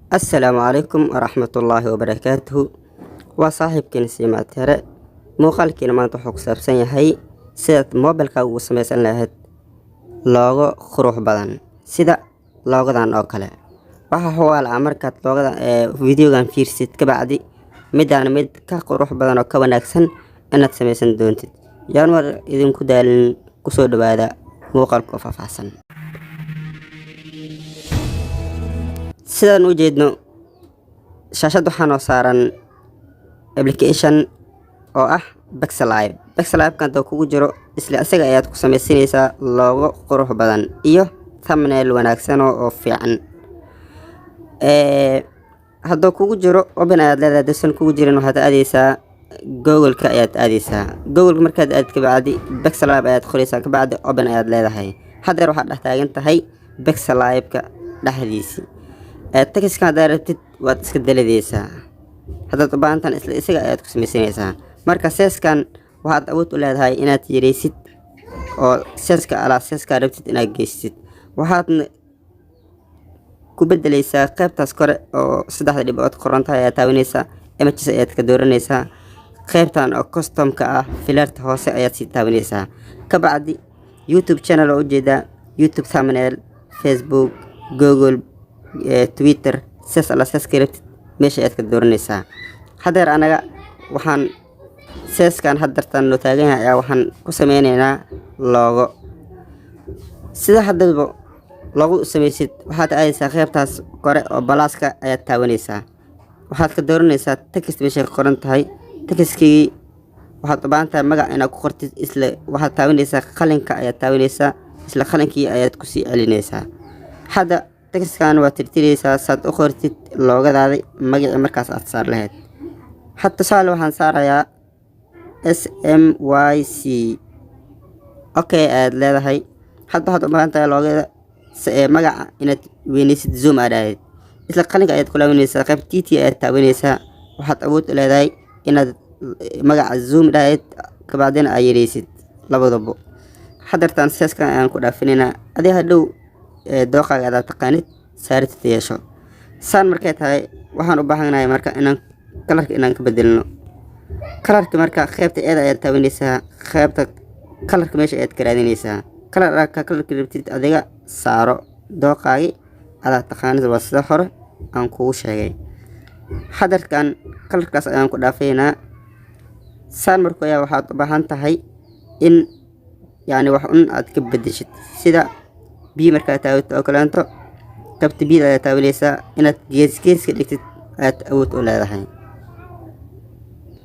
Assalaamu calaykum waraxmatullaahi wabarakaatuhu. Waa saaxiibkiina Siimaad Here. Muuqaalkiina maanta wuxuu ku saabsan yahay sidaad moobilkaaga ugu samaysan lahayd logo qurux badan sida logodan oo kale. Waxaa hubaal ah markaad logoda ee videogan fiirsid kabacdi, midaan mid ka qurux badan oo ka wanaagsan inaad samaysan doontid. Yaan war idinku daalin, kusoo dhawaada muuqaalka oo faahfaahsan. Sidaan u jeedno shaashad, waxaa noo saaran application oo ah PixelLab. PixelLab-kan haduu kugu jiro, isla isaga ayaad ku samaysanaysaa logo qurux badan iyo thumbnail wanaagsan oo fiican. Hadduu kugu jiro, open ayaad leedahay. Hadduusan kugu jirin, waxaad aadeysaa Google-ka ayaad aadeysaa. Google markaad aad kabacdi, PixelLab ayaad qoreysaa, kabacdi open ayaad leedahay. Haddeer waxaad dhex taagan tahay PixelLab-ka dhexdiisii. Textka haddaad rabtid, waad iska daladeysaa. Haddaad u baahantaan, isla isaga ayaad ku samaysanaysaa. Marka sizekan waxaad awood u leedahay inaad yareysid oo sizeka alaa sizekaa rabtid inaad geysid. Waxaadna ku bedeleysaa qaybtaas kore oo saddexda dhibcood qoran tahay ayaad taabanaysaa, images ayaad ka dooranaysaa. Qaybtan oo customka ah, filaarta hoose ayaad sii taabanaysaa. Kabacdi YouTube channel oo ujeedaa, YouTube thumbnail, Facebook, Google, Twitter, size alla sizeka rabtid meesha ayaad ka dooranaysaa. Haddeer anaga waxaan sizekan haddartan noo taagan yahay ayaa waxaan ku sameyneynaa logo. Sida haddaba logo samaysid, waxaad aadaysaa qaybtaas kore oo pluska ayaad taabanaysaa. Waxaad ka dooranaysaa text meeshay ka qoran tahay. Textkii waxaad u baahan tahay magac inaad ku qortid. Isla waxaad taabanaysaa qalinka ayaad taabanaysaa, isla qalinkii ayaad kusii celinaysaa. Hadda textkan waad tirtiraysaa saad u qortid logodaada magacii markaas aad saar lahayd. Had tusaale waxaan saarayaa SMYC. Okay ayaad leedahay. Hadda waxaad u baahan tahay logoda ee magaca inaad weynaysid, zoom aad ahayd. Isla qalinka ayaad ku laabanaysaa, qayb TT ayaad taabanaysaa. Waxaad awood u leedahay inaad magaca zoom dhahayd, kabacdina aad yareysid labadaba. Hadeertaan sizekan ayaan ku dhaafinaynaa. Adi hadhow dooqaaga adaad taqaanid saaritid yeesho. Saan markay tahay, waxaan u baahanahay marka inaan colorka inaan ka bedelno. Colorka marka qaybta eeda ayaad taabanaysaa, qaybta colorka meesha ayaad ka raadinaysaa. Color ka colorka rabtid adiga saaro, dooqaagi adaa taqaanid, waa sida hore aan kugu sheegay. Hadarkan colorkaas ayaan ku dhaafaynaa. Saan marku ayaa waxaad u baahan tahay in yacni wax un aad ka bedeshid, sida biyo markaad taabato oo kaleento. Qaybta biyada ayaad taabanaysaa, inaad gees gees ka dhigtid ayaad awood u leedahay.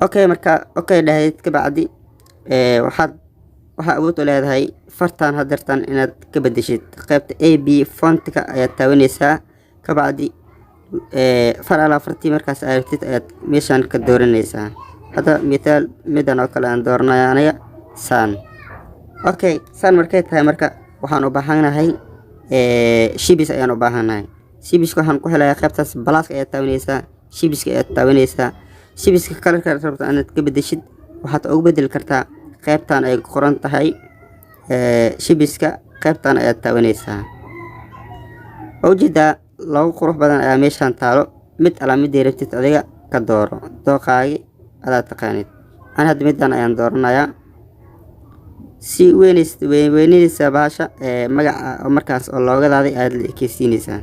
Okay, marka okay dhahayd kabacdi, waxaa awood u leedahay fartan hadeertan inaad ka bedeshid. Qaybta A B fontka ayaad taabanaysaa, kabacdi far alaa fartii markaas aad rabtid ayaad meeshan ka dooranaysaa. Hadda mithaal midan oo kale aan dooranaya aniga, saan. Okay, saan markay tahay, marka waxaan u baahanahay shapes ayaan u baahanahay. Shapeska waxaan ku helayaa qaybtaas pluska ayaad taabanaysaa, shapeska ayaad taabanaysaa. Shapeska colorka rabto inaad ka bedeshid, waxaad ugu bedeli kartaa qaybtan ay qoran tahay shapeska. Qaybtan ayaad taabanaysaa. Waa ujeedaa, logo qurux badan ayaa meeshan taalo. Mid alaa midday rabtid adiga ka dooro, dooqaagi adaa taqaanid. Ani hadda middan ayaan dooranayaa. Si weynays weynanaysaa bahasha ee magaca markaas oo logodaada ayaad la ekeysiinaysaa.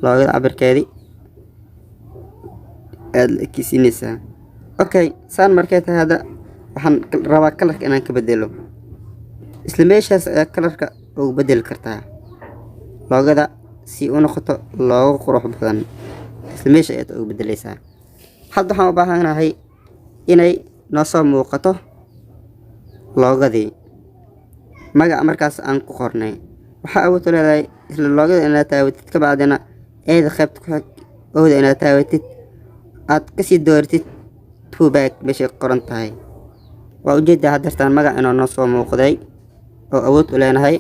Logoda cabirkeedii ayaad la ekeysiinaysaa. Okay, saan markay tahay, hadda waxaan rabaa colorka inaan ka bedelo. Isla meeshaas ayaa colorka ugu bedeli kartaa logoda si u noqoto logo qurux badan. Isla meesha ayaad ugu bedeleysaa. Hadda waxaan u baahanahay inay noo soo muuqato logodii magaca markaas aan ku qornay. Waxaa awood u leedahay isla logoda inaad taabatid, kabacdina eeda qaybta ku xig owda inaad taabatid, aad kasii dooratid to back meeshay qoran tahay. Waa ujeedaa hadeertaan magac inuu noo soo muuqday oo awood u leenahay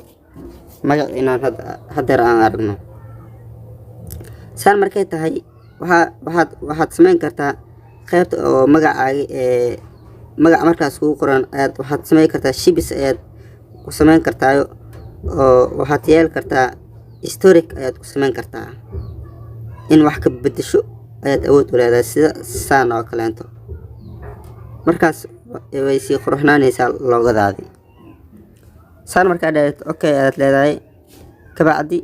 magac inaan hadeer aan aragno. Saan markay tahay, waxaad samayn kartaa qaybta oo magacaaga ee magaca markaas kugu qoran ayaad waxaad samayn kartaa shapes ayaad ku samayn kartaa, oo waxaad yeeli kartaa stroke ayaad ku samayn kartaa. In wax ka bedesho ayaad awood u leedahay, sida saan oo kaleento. Markaas way sii quruxnaanaysaa logodaadii. Saan markaa dhahayd, okay ayaad leedahay. Kabacdi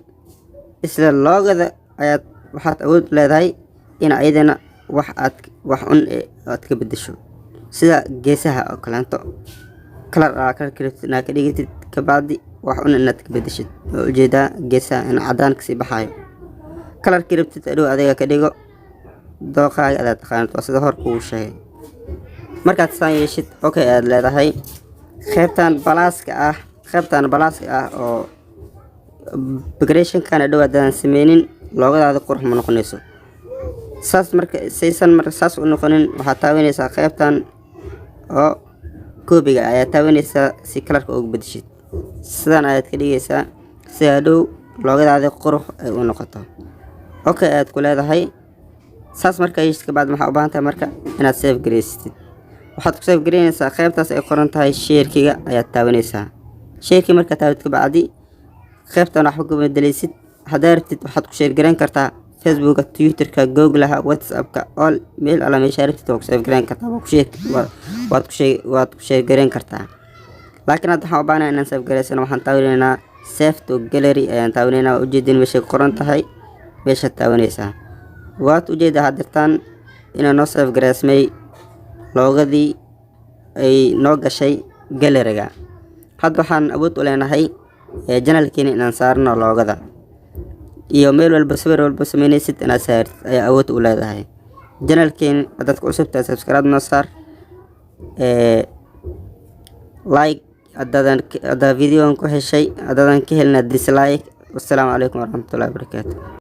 isla logoda ayaad waxaad awood u leedahay in ayadana wax aad wax un aad ka bedesho, sida geesaha oo kaleento, color aa colorka rabtid inaad ka dhigatid. Kabacdi wax un inaad ka bedeshid oo ujeedaa geesaha in cadaan kasii baxayo. Colorkii rabtid adhow adiga ka dhigo, dooqaaga adaad taqaanid, waa sida hor kugu sheegay. Markaad saan yeeshid, okay ayaad leedahay. Qaybtan pluska ah oo decorationkan adhow haddaadan sameynin, logodaada qurux ma noqonayso. Saas marka saysan marka saas u noqonin, waxaad taabanaysaa qaybtan oo koobiga ayaa taabanaysaa si colorka uga bedeshid. Sidan ayaad ka dhigaysaa si hadhow logodaada qurux ay u noqoto. Okay ayaad ku leedahay. Saas markaa yeeshid, kabacdi maxaa u baahan tahay marka? Inaad save gareysatid. Waxaad ku save gareynaysaa qaybtaas ay qoran tahay sharekiga ayaad taabanaysaa. Shareki markaa taabid, kabacdi qaybtan waxba ka bedelaysid. Haddaa rabtid, waxaad ku share gareyn kartaa Facebooka, Twitterka, Googlaha, WhatsAppka, all meel alla meesha rabtid waa ku save gareyn kartaa, waa ku share waad ku share waad ku share gareyn kartaa. Laakiin hadda waxaan u baahanahay inaan save gareysano. Waxaan taabanaynaa save to gallery ayaan taabanaynaa. Waa ujeedin meeshay ku qoran tahay, meeshaad taabanaysaa. Waad ujeedaa haddirtaan inay noo save gareysmay logodii, ay noo gashay galleryga. Hadda waxaan awood u leenahay channelkeena inaan saarno logoda, iyo meel walba sawir walba sameynaysid inaad saartid ayaa awood u leedahay. Channelkeena haddaad ku cusubtahay, subscribe noo saar, like haddaadan haddaa videogan ku heshay, haddaadan ka helina dislike. Wassalaamu calaykum waraxmatullahi wabarakaatu.